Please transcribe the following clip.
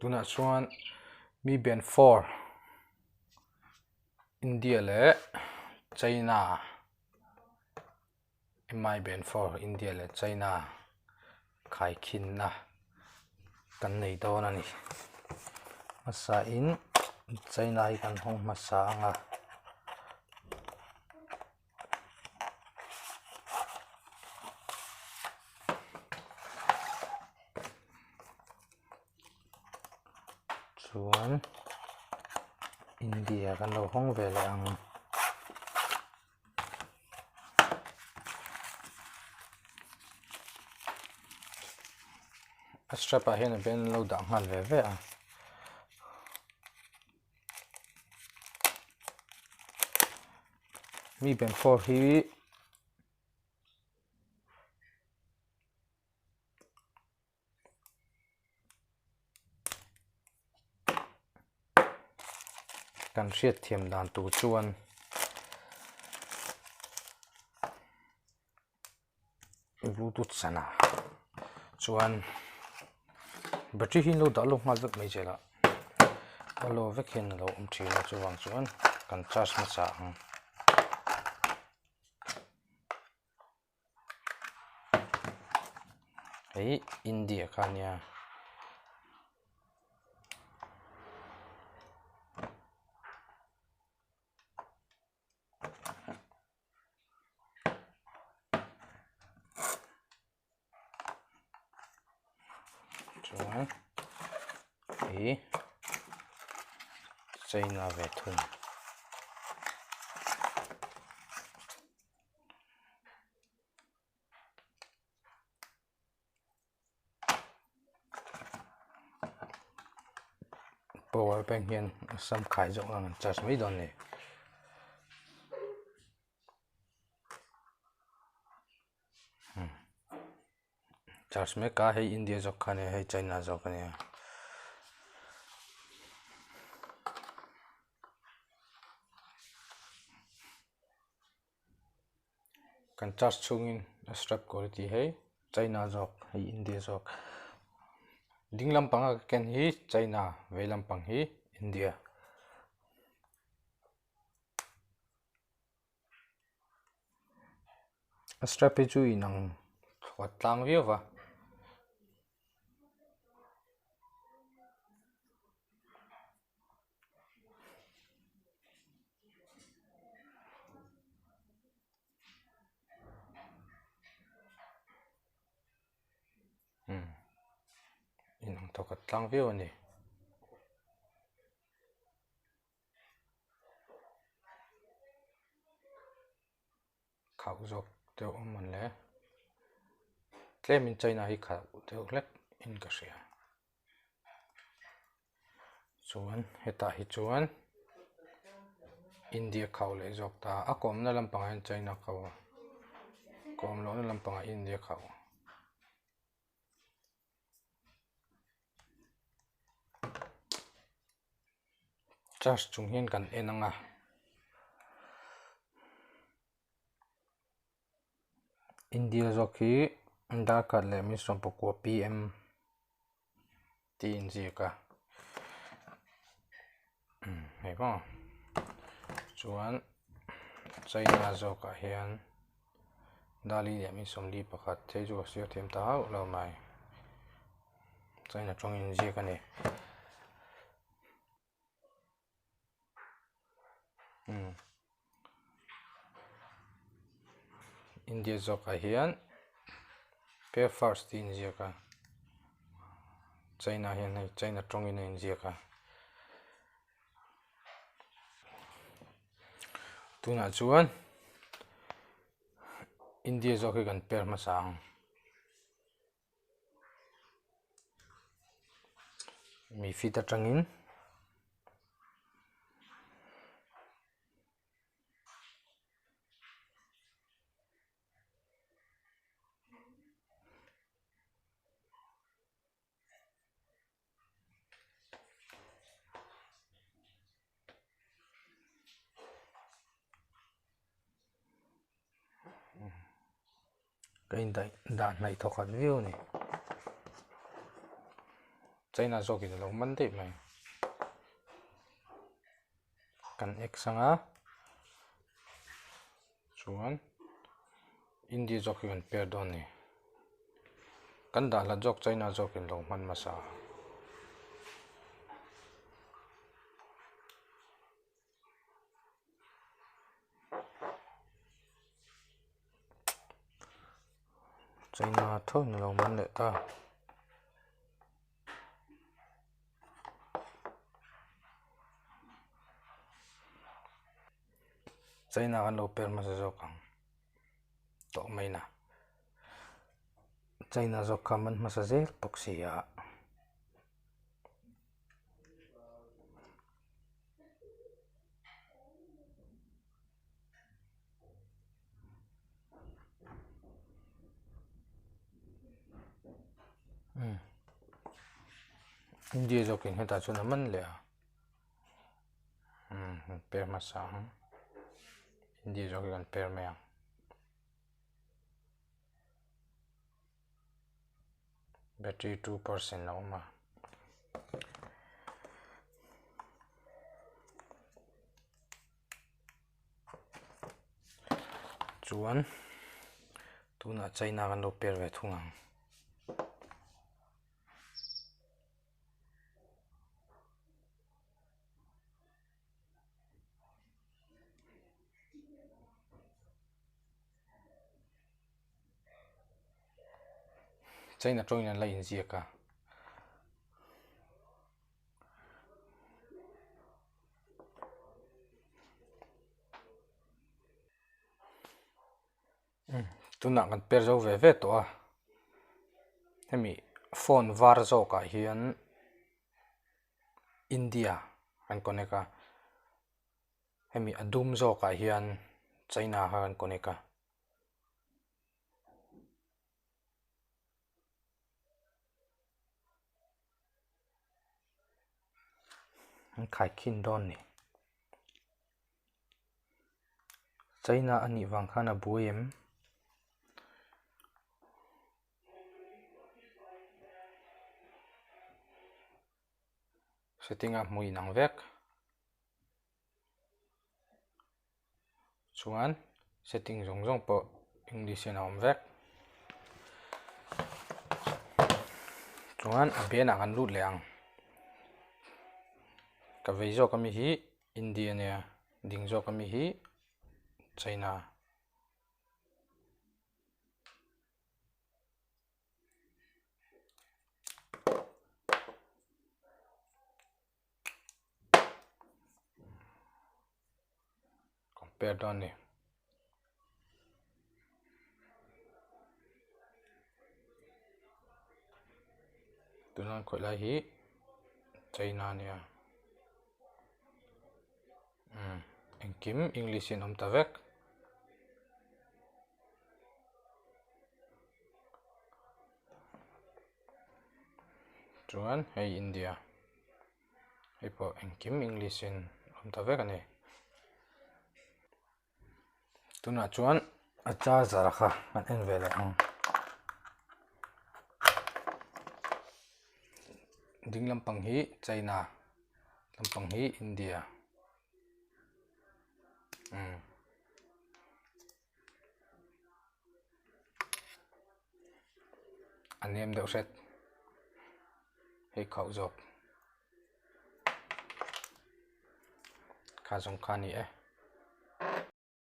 Tunah chuan Mi Band 4 India leh China Mi Band 4 India leh China khaikhinna kan nei dawn a ni. Hmasa in China hi kan hawng hmasa ang a. Chuan India kan lo hawng ve leh ang. A strap ah hian a band an lo dah nghal ve ve a. Mi band 4 hi Kan hriatthiam dan tur chuan bluetooth sana chuan battery hi an lo dah lawk nghal vek mai zel a a low vek hian a lo awm thin a chuvang chuan kan charge hmasa ang. Hei India kha ania. Chuan hei China ve thung. Power bank hian a sam khai zawk ang an charge mai dawn a ni. Charge mek a hei India zawk kha a nia hei China zawk a nia. Kan charge chhungin a strap quality hei China zawk hei India zawk ding lampanga ka ken hi China vei lampang hi India. A strap hi chu inang thawt tlang viau va. Inang thawkhat tlang viau a ni. Khauh zawk deuh awm ang le tlemin China hi khauh deuh hlek in ka hria chuan hetah hi chuan India khauh leh zawk ta a kawmna lampangah hian China khauh a kawm lohna lampangah India khauh. Charge chung hian kan en ang a India zawk hi darkar leh min sawmpakua pm tih a inziak a hei maw chuan China zawkah hian dali leh min 41 phei chu ka siam thiam ta hauh lo mai China tawngin inziak a ni. India zawkah hian pay first tih a inziak a China hian hei China tawngin a inziak a tunah chuan India zawk hi kan pair hmasa ang. Mi fit atangin Ka indaih dah hnaih thawkhat viau a ni. China zawkin a lo man daih mai. Kan X anga chuan India zawk hi kan pair dawn a ni. Kan dah hlat zawk China zawkin lo hman hmasa. China tho in alo man leh ta. China kan lo per hmasa zawk ang tawh mai na. China zawk kha man hmasa zel bawk si a. India zawkin hetah chuan a man leh a umm kan per hmasa ang India zawk hi kan per mai ang. Battery 2% a awm a. Chuan tunah China kan lo per ve thung ang. China tawngin an la inziak a. Tunah kan per zo ve ve tawh a hemi phone var zawkah hian India an connect a hemi a dum zawkah hian China kha an connect a. An khaikhin dawn ni. China a nih vang khan a buai em? Setting a hmuh inang vek. Chuan setting zawng zawng pawh english hian a awm vek. Chuan a bianah kan lut leh ang. Ka vei zawk ami hi India ania ding zawk ami hi China. Compare dawn a ni. Tuna an khawih lai hi China a nia umm engkim English in a awm ta vek. Chuan hei India hei pawh engkim English in a awm ta vek a ni. Tunah chuan a charger kha kan en ve leh ang. Ding lampang hi China lampang hi India umm. A nem deuh hret hei khauh zawk kha zawng kha a ni e.